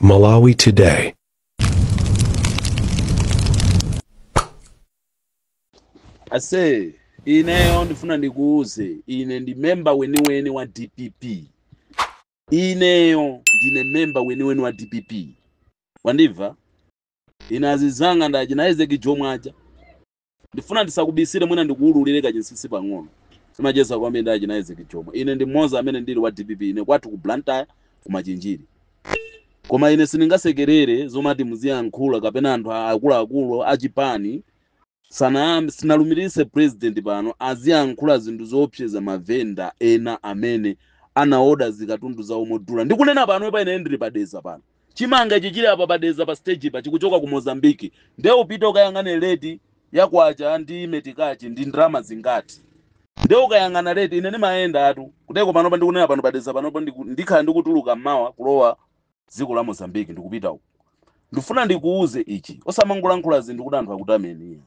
Malawi Today. Ase, ineyo ndifuna ndikuuze, ine ndi member weniweni wa DPP. Ineyo ndine member weniweni wa DPP. Wandimva? Ine azizanga ndachi Isaac Jomwe aja. Ndifuna ndisakubisire, mwina ndikuwululire kachinsinsi pang'ono. Timacheza kwambiri ndachi Isaac Jomwe. Ine ndi mmodzi amene ndili wa DPP. Ine kwathu ku Blantyre, ku Machinjiri. Koma ine sindingasekerere zomati muziyankhula kapena anthu akuluakulu achipani sana sinalumirise president pano aziyankhula zinthu zoopseza mavenda ena amene anaoda zikatundu zawo modula. Ndikunena pano pa ine ndili padeza pano. Chimanga ichi chili apa padeza pa stage pa chikuchoka ku Mozambique. Nde upite ukayang'ane rate ya kwacha ndi metikachi ndi ndalama zingati. Nde ukayang'ana rate, ine ndimayenda atu. Kuteko pano pa ndikunena pano padeza panopo ndikhala ndikutuluka mmawa kulowa dziko la Mozambique ndikupita uko. Ndifuna ndikuuze ichi. Osamangolankhula zinthu kuti anthu akutameni.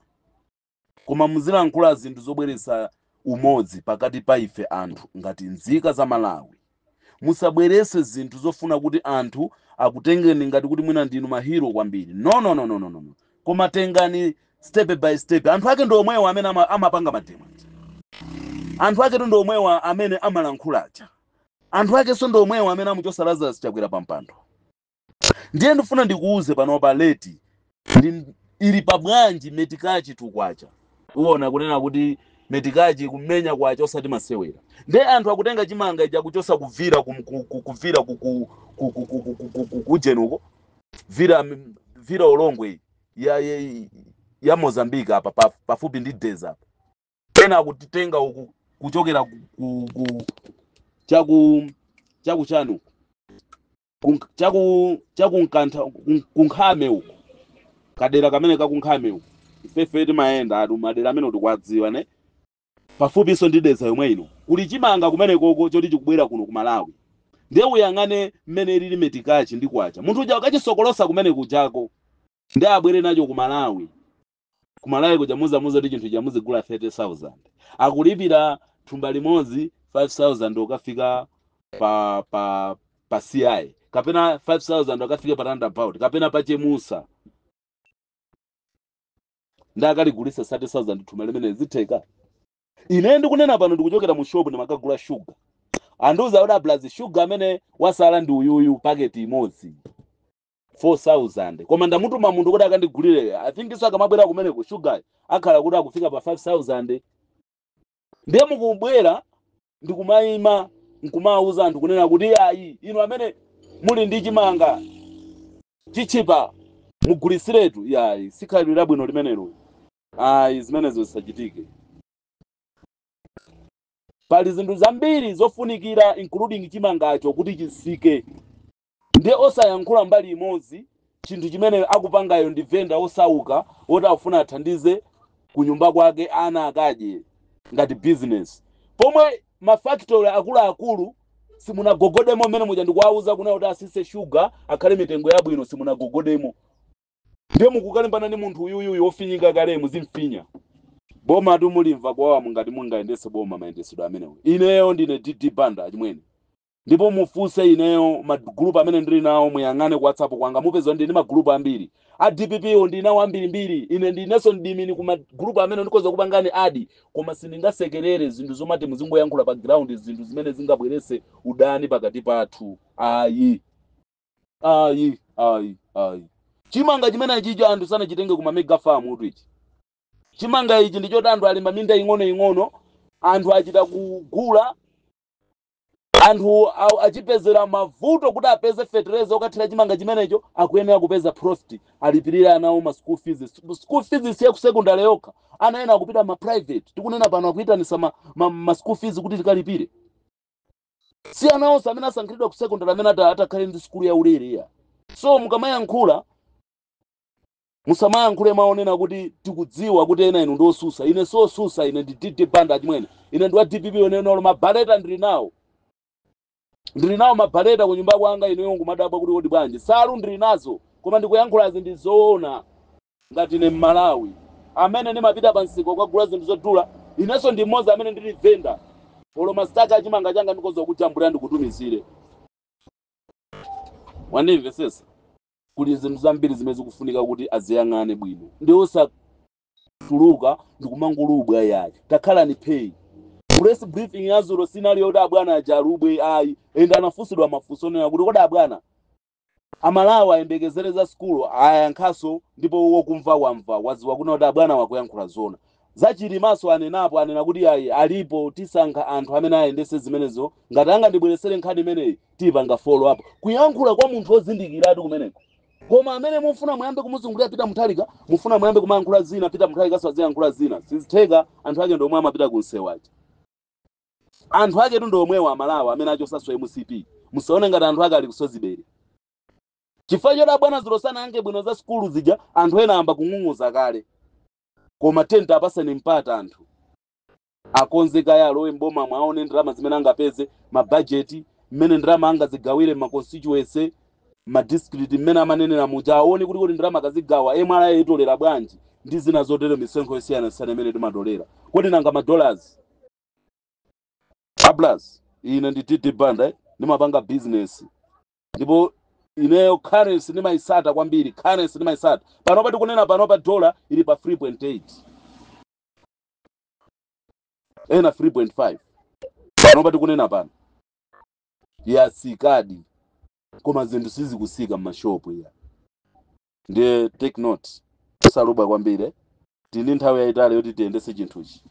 Koma muzilankhula zinthu zobweretsa umodzi pakati pa ife anthu ngati nzika za Malawi. Musabweretse zinthu zofuna kuti anthu akutengeni ngati kuti mwina ndinu mahero kwambiri. No, no, no, no, no, no. Koma tengani step by step. Anthu ake ndi omwewa amene amapanga mademo. Anthu ake ndi omwewa amene amalankhula aja. Anthu akenso ndi omwewa amene amuchosa Lazarus Chakwera pa mpando. Ndiye ndifuna ndikuuze panopa rate ili pabwanji metikachi tukwacha. Uwona kunena kuti metikachi kumenya kwacha osati masewera. Ndiye anthu akutenga chimanga ichi akuchosa kuvira kuvira kujenuko. Vira Ulongwe ya Mozambique apa pafupi ndi Dedza apa. Ena akutitenga uku kuchokera chaku chanu. Chaku nkantha, kunkhame uku. Kadera kamene kakunkhame uku. Ifefe timayenda atu madera amene tikwadziwa ne. Pafupiso ndi Dedza yomwe ino. Kuli chimanga kumene koko choti chikubwera kuno ku Malawi. Ndiye uyang'ane mmene lili metikachi ndi kwacha. Munthu uja ukachisokolosa kumene kujako. Ndiye abwere nacho ku Malawi. Ku Malawi kuja muzamuza kuti chinthu chamuzigula 30,000. Akulipira thumba limodzi 5,000 ukafika pa CI. Kapena 5,000 ukafika pa roundabout. Kapena pa Chemusa. Ndiye akaligulisa 30,000 thumba limene zitheka. Ine ndikunena pano ndikuchokera mu shop ndimakagula sugar. Andiuza kuti ablazi sugar amene wasala ndi uyuyu packet imodzi 4,000. Koma ndamutuma munthu kuti akandigulire. I think iso akamabwera kumeneko sugar akhala kuti akufika pa 5,000. Ndiye mukubwera ndikumayima nkumawuza anthu kunena kuti ayi inu amene muli ndi chimanga chichipa mugulisiretu. Yayi sikhalidwe labwino limenelo. Ayi zimenezo zisachitike. Pali zinthu zambiri zofunikira including chimangacho kuti chisike. Ndiye osayankhula mbali imodzi chinthu chimene akupangayo ndi venda osauka woti akufuna athandize kunyumba kwake ana akadye ngati business. Pomwe ma factory akuluakulu simunagogodemo mmene muja ndikuwauza kuna kuti asise sugar akhale mitengo yabwino simunagogodemo. Ndiye mukukalimbana ndi munthu uyuyuyu wofinyika kale muzimfinya. Boma tu mulimva kwawa mungati mungayendese boma mayendesedwe amenewo. Ineyo ndine DD Banda chimwene. Ndipo mufunse ineyo magrupu amene ndili nawo muyang'ane ku WhatsApp kwanga mupeza ndi magrupu ambiri. A DPP wo ndinawo ambirimbiri. Ine ndinenso ndimini ku magrupu amene ndikhoza kupangani adi koma sindingasekerere zinthu zomati muzingoyankhula pa ground zinthu zimene zingabwerese udani pakati pathu. Ayi. Ayi, ayi, ayi. Chimanga chimene chicho anthu sanachitenge ku mega farm utu ichi. Chimanga ichi ndichoti anthu alima minda ing'ono-ing'ono, anthu achita kugula, anthu achipezera mavuto kuti apeze fertilizer okathira chimanga chimenecho, akuyenera kupeza profit, alipirire ana awo ma school fees. School fees siya ku secondary yokha, ana ena akupita ma private. Tikunena pano akuyitanisa ma school fees kuti tikalipire. Si ana onse amene asankhidwa ku secondary amene atakhale ndi school ya ulere ya. So mukamayankhula musamayankhule maonena kuti tikudziwa kuti ena inu ndi osusa. Ine si osusa, ine ndi DD Banda chimwene. Ine ndi wa DPP onena mabaleta ndili nawo. Ndili nawo mabaleta ku nyumba kwanga ineyo ngumadabwa kuti kodi bwanji. Salu ndili nazo, koma ndikuyankhula ndi zoona ngati ine Mmalawi. Amene ndimapita pa msika kukagula zinthu zodula, inenso ndi mmodzi amene ndili venda. Olo masitaka achimanga changa ndikhoza kujambula ndikutumizire. Wandimvesesa? Kuli zinthu zambiri zimene zikufunika kuti aziyang'ane bwino, ndi osatuluka ndikumangolubwa yayi. Takhalani pay. Press briefing yazulo sinali yoti abwana aja alubwe ayi, ende anafunsidwa mafunso onena kuti kodi abwana, Amalawi ayembekezere za sukulu? Ayankhaso, ndipo wokumva wamva, waziwa kuna kuti abwana wakuyankhula zona. Zachilimaso anenapo, anena kuti ayi, alipo, tisankha anthu amene ayendese zimenezo. Ngati angandibweresere nkhani imeneyi, tiyipanga follow up. Kuyankhula kwa munthu wozindikiratu kumeneko. Koma amene mufuna muyambe kumuzungulira Peter Mutharika, mufuna muyambe kumayankhula zina, Peter Mutharika aziyankhula zina, sizitheka. Anthu ake ndomwe amapita kunsewaja, anthu ake tu ndomwewa Amalawi amene achosaso MCP. Musaone ngati anthu ake ali kusozibere. Chifukwa choti abwana zulo sanayankhe bwino za sukulu zija, anthu ena amba kung'ung'uza kale. Koma tenta apaseni mpata anthu akonze kaya, alowe mboma, mwaone ndalama zimene angapeze, mabajeti mmene ndalama angazigawire ma constituency, ma district, mmene amanenera muja, aone kuti ndalama akazigawa MRA itolera bwanji ndi zina zotero, misonkho yosiyanasiyana imene timatolera. Kodi nanga ma dollars ablas? Ine ndi TT Banda, ndimapanga business, ndipo ineyo currency ndimayisata kwambiri, currency ndimayisata. Panopa tikunena panopa dollar ili pa 3.8, ena 3.5. Panopa tikunena pano yasikadi, koma zinthu sizikusika m'mashopu ya. Ndiye take note, osalubwa kwambiri. Tili nthawi yayitali yoti tiyendese chinthuchi.